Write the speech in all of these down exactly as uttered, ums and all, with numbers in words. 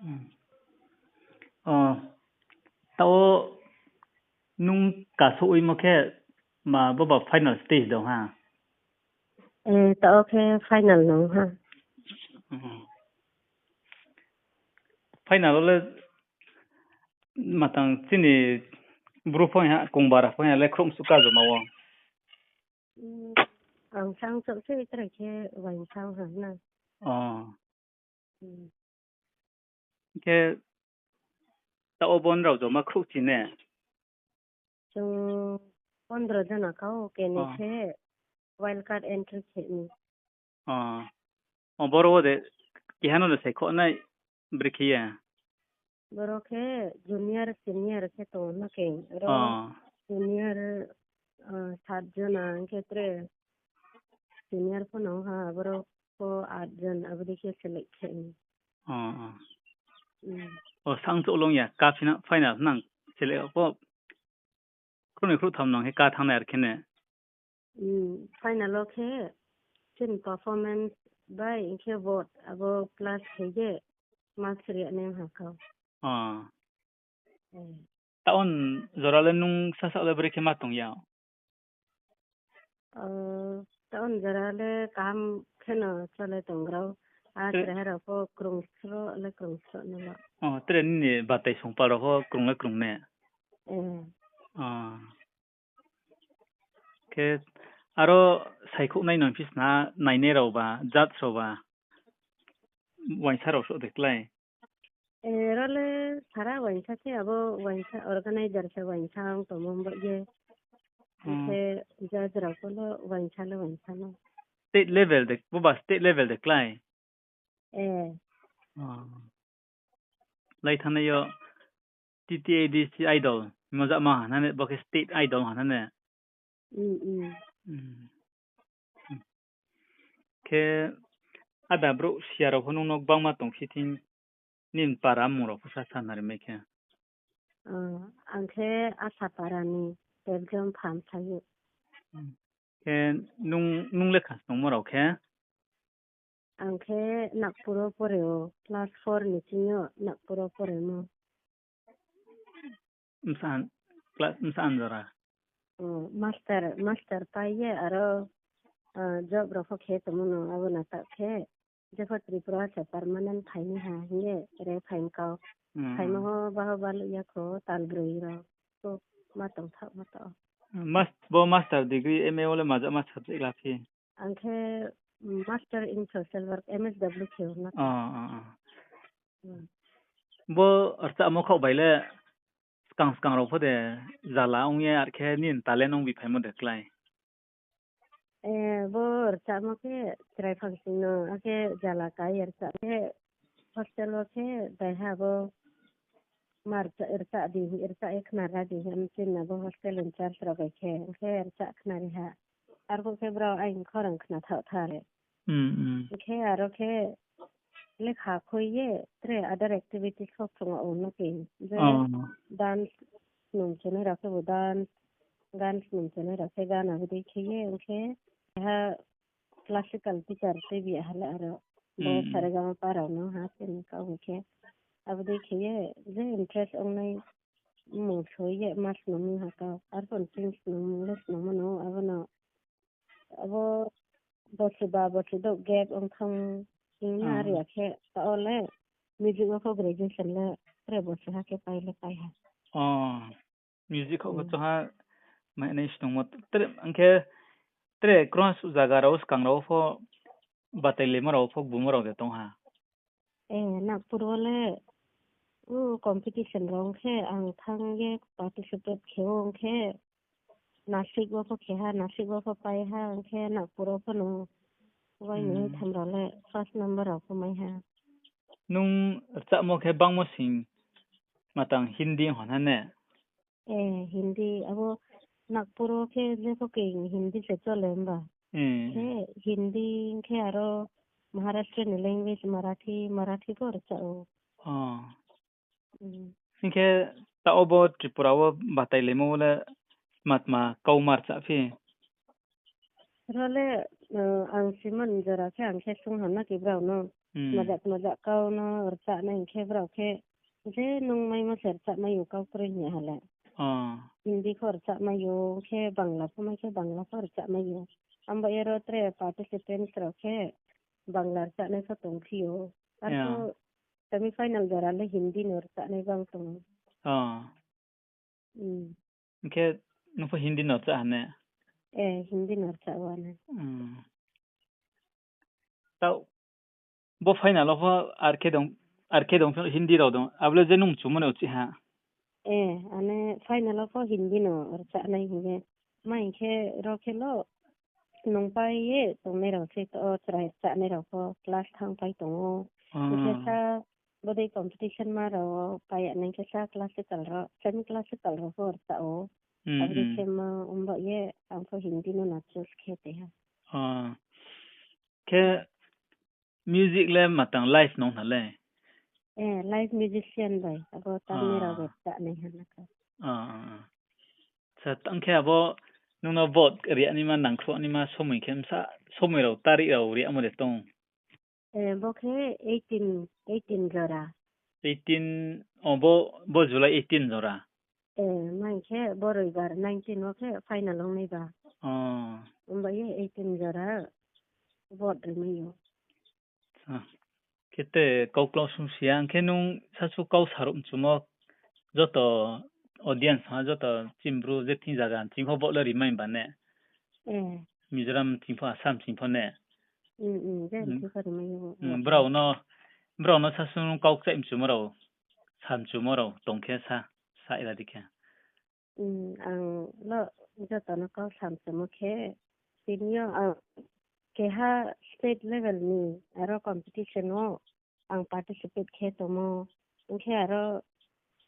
Hmm. O, taoh nung kasouh oimo khe ma boba final stage dong ha? Eh, taoh khe final nung ha. Hmm. Final wo le matang chini bru pho ha, kongbara pho ha le khrouh msuh ka joma wo. Hmm, ang sang chouh se tre khe uaing sang ha na. O. Hmm. Khe taoh wo bo nrao joma khrouh chi ne? Chung pondro jona kau, keni khe wild card entry khe ni. O. O, boro wo de keha no de saikhouh nai brekhe ye? Boro khe junior, senior khe tong na khe. Ro junior, ah, sat jona hing khe tre senior pho no ha, boro pho at jon, abo dei khe select khe ni. O, o. Hmm. O, sang chouh long ya, ka final, final nang select pho. Khrouhnoi khrouhtham nang khe ka thanng nai ar khe ne. Hmm, final wo khe chini performance bai hing khe vote abo plus khe ye marks ri ya nai ha kau. O. Eh. Taoh wo jora le nung sasaoh le brekhe ma tong ya? O, taoh wo jora le kaham khe no chole tong rao. A, tre- chrai ha rao pho krung sroh le krung sroh no lo. O, tre nini batai songpal rao pho krung le krung ne? Eh. O. Khe aro saikhouh nai no phi sna nainai rao ba, judge rao ba, uaingsa rao souh de klái? Eh, ro le sara uaingsa khe, abo uaingsa organizer se uaingsa ong tongmo ba ye. Hmm. Khe judge rao pho le uaingsa le uaingsa no. State level de, boba state level de klái? Eh. O. Lai thanngnai yo T T A D C Idol, mojama ha na ne, bo khe state idol ha na ne. Hmm, hmm. Hmm. Khe ada brouh siya rao pho nung no gbangma tong si thing, nini para mmung rao pho sa sanari mai khe. O, ang khe Asapara ni Belgium Phamsa ye. Hmm. Khe nung, nung lekha snungmo rao khe? Ang khe Nagpur wo pore ou, class four ni ching yo Nagpur wo poremo. Bsa, class bsa anjora? O, master, master pai ye aro, ah, job rao pho khe tongmo no, abo no taoh khe, jepho Tripura se permanent phainai ha hing ye re phaing kau. Hmm. Phaimo ho baho baluh ya kho, tal broi rao. Ko ma tongthaoh ma tong. Mas-, bo master degree, M A wo le majama subject la phi? Ang khe, mm, Master in Social Work, M S W khe ou na. O, o, o. Hmm. Bo rchamo khaoh bai le skang skang rao pho de jala ong ye ar khe nini talent ong biphaimo de klái? Eh, bo rchamo khe chrai phangsing no, akhe jala kai rcha khe hostel wo khe daiha bo ma rcha, rcha di, rcha ye khna ra di, am chini bo hostel in charge rao bai khe, khe rcha khna ri ha. Arphuh khe brao aini khorang khna thaoh tha le. Hmm, hmm. Khe aro khe lekha khui ye, tre other activities pho phrung ong no khe. Je dance snung chonai rao khe bo dance, gan snung chonai rao khe gan abo dei khe ye, ong khe ha classical teacher tei bi ha le aro. Bo saregama pa rao no ha chini kau hing khe. Abo dei khe ye, je interest ongnai mmung soi ye ma snung mi ha kau. Arphuh chini snung le snungmo no, abo no abo bosi ba bosi douh gap ong thang, hing na ri ya khe, taoh wo le music wo pho graduation le tre bosi ha khe pai le pai ha. O, music khaoh pho choha mai nai snungmo tre, hing khe tre krungha suh zaga rao skang rao pho batailaimo rao pho gbumo rao de tong ha? Eh, Nagpur wo le, o, competition rao ong khe ang thanng ye participate khe ong khe, Nasik wo pho khe ha, Nasik wo pho pai ha, ong khe Nagpur wo pho no uaini tham rao le first number rao pho mai ha. Nung rchamo khe bangmo sing matang Hindi hon ha ne? Eh, Hindi, abo Nagpur wo khe jepho khe Hindi se chole himba. Khe Hindi khe aro Maharashtra ni language Marathi, Marathi pho rcha ou. Hing khe taoh wo bo Tripura wo batailaimo wo le tma tma kau ma rcha phi? Ro le, ang simon jora khe ang khe sung ha na khe brao no. Hmm. Tmaja tmaja kau no rchah nai hing khe brao khe je nung maimo se rchah mai ou kau kroi hing ye ha le. Oh. Hindi pho rchah mai ou, khe Bangla pho mai khe Bangla pho rchah mai ou. Abo ye ro tre participants rao khe Bangla rchah nai pho tongphi ou. Arphuh semi final jora le Hindi no rchah nai bang tong ou. Oh. Hmm. Hing khe nung pho Hindi no rchah ha ne? Eh, Hindi no rchah wa ne. Hmm. Taoh, bo final wo pho ar khe dong, ar khe dong phi Hindi rao dong. Abo le je nung mchumo ni uchih ha. Eh, ane final wo pho Hindi no rchah nai hing ye. Ma hing khe ro khe lo nungpai ye tongnai rao se to, chrai rchahnai rao pho class thanngpai tong ou. Hing khe sa bodei competition ma rao wo pai ya nai khe sa classical rao, semi classical rao pho rchah ou. Abo dei khe ma ongba ye ang pho Hindi no no choose khe tei ha. Khe music le ma tang live nung ha le? Eh, live musician bai, abo tamni rao bai rchah nai ha na kha. Sa tang khe abo nung no vote ri ya naima, nangkhruh naima somoi khe bsa somoi rao, tarik rao ri yamo de tong? Eh, bo khe eighteen, eighteen jora. Eighteen, o bo, bo July eighteen jora. Eh, ma hing khe bo roibar nineteen wo khe final ong nai ba. Ongba ye eighteen jora vote ri mai ou. Khe te kau klau sung si ya, hing khe nung sasu kau saruh mchumo, joto audience ha, joto chini Bru je thing zaga chini pho vote le ri mai ba ne? Mizoram chini pho, Assam chini pho ne? Brao no, brao no sasu nung kau kchaih mchumo rao, sa mchumo rao tong khe sa, sa ira di khe. Ang lo joto no kau sa mchumo khe, tini yo ang keha state level ni aro competition wo ang participate khe tongmo. Hing khe aro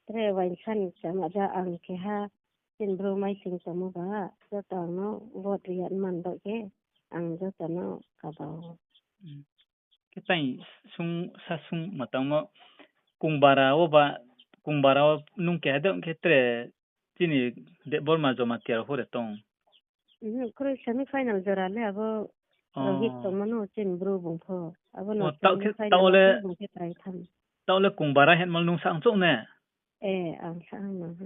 tre uaingsa ni chamaja ang keha chini Bru maising tongmo ba, joto ang no vote ri ya man baoh khe ang joto no kaba ou. Khe tai sung, sa sung ma tangmo, Kungbara wo ba, Kungbara wo nung keha de ong khe tre chini Debbarma Jamatia rao pho de tong? Kroi, semi final jora le abo Rohit tongmo no chini Bru bung pho. Abo no semi final wo bung khe trai tham. Taoh le Kungbara hingmo le nung sa ang chouh ne? Eh, ang sa ang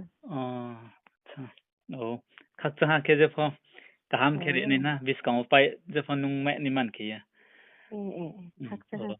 no. Khakchang ha khe jepho kaham khe ri nai na, buskang wo pai jepho nung mai ni man khe ye. Khakchang ha.